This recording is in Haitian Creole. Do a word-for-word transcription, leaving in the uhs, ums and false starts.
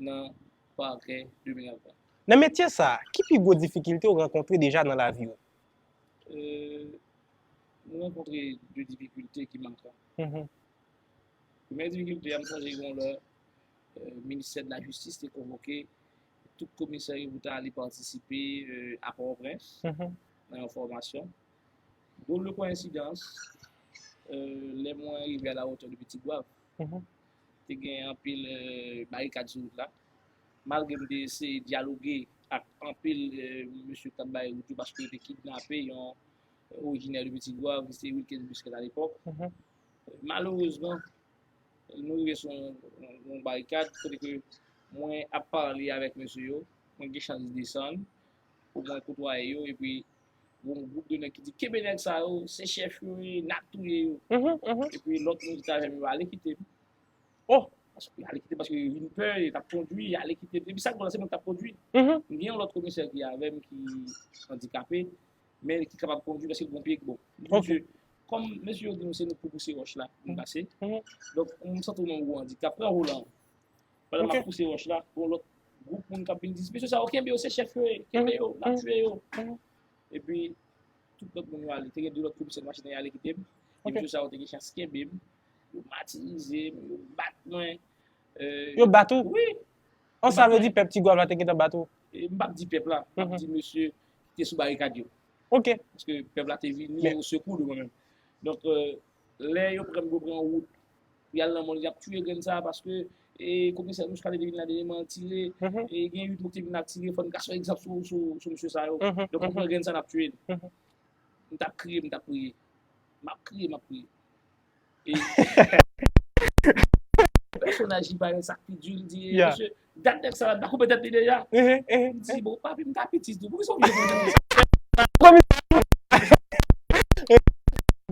nan pakè de Miramar. Nan metye sa, ki pi gwo difikilte w rankontre deja nan lavi w? Euh, nou rankontre de difikilte ki makan. Mhm. Premye difikilte a, m sonje yon lè, euh, ministè de la jistis te konvoke tout komisè yo pou ta ale patisipe, euh, a Pòtoprens, mhm, nan yon fòmasyon. Drôle de coïncidence, euh, lè mwen rive a la hauteur de Petit Goâve, mhm, te gen anpil, euh, barikad sou wout la. Malgre m te eseye dyaloge ak anpil, euh, mesye k t ap bay wout yo, paske yo te kidnape yon, euh, orijinè de Petit Goâve, se Wilkens Busquet alepòk. Mhm. Malerezman, nou rive sou yon, yon, yon barikad, kote ke mwen ap pale avèk mesye yo, mwen gen chans desann, pou mwen kotwaye yo, epi yon gwoup de nèg ki di, "Kenbe nèg sa yo, se chèf yo ye, n ap touye yo." Mhm, mhm. Epi lòt moun ki t avè m yo ale kite m. Oh! Paske, ale kite m paske yo vin pè, yo t ap kondwi, ale kite m. Epi sa k dròl la, se mwen ki t ap kondwi. Mhm. M gen yon lòt komisè ki avè m ki andikape, men ki kapab kondwi paske l gen pye ki bon. Ok. Mesye, kòm mesye yo di nou se nou k pou pouse wòch la, nou pase. Mhm. Donk, m santi w nan yon gwo andikap. Pran Roland. Pandan m ap pouse wòch la, gon lòt gwoup moun k ap vin di, "Mesye sa yo, kenbe yo, se chèf yo ye, kenbe yo, n ap touye yo." Mhm. Epi, tout lòt moun yo ale. Te gen de lòt komisè machin nan, yo ale kite m. E mesye sa yo te gen chans kenbe m. Yo matirize m, yo bat mwen. Euh, yo bat ou? Wi. An, sa vle di pèp Ti Gwav la te gentan bat ou? E m p ap di pèp la, m ap di mesye ki te sou barikad yo. Ok. Paske pèp la te vini o sekou de mwen menm. Donk, euh, lè yo pran m, yo pran wout, y al nan mòn, y ap tiye grenn sa a paske, e, komisè Mouchkade te vin la, te vin tire, e, gen uit moun ki te vin la tire, fò n ka fè egzanp sou, sou, sou mesye sa yo. Donk, yo pran grenn sa, n ap tiye l. M t ap kriye, m t ap kriye. M ap kriye, m ap kriye. E pèsonaj li pa gen sa k pi di, li di, "Mesye, dat nèg sa la, m ta koupe tèt li deja." M di, "Bon, papi, m ta piti tou. Poukisa w vle koupe tèt li?"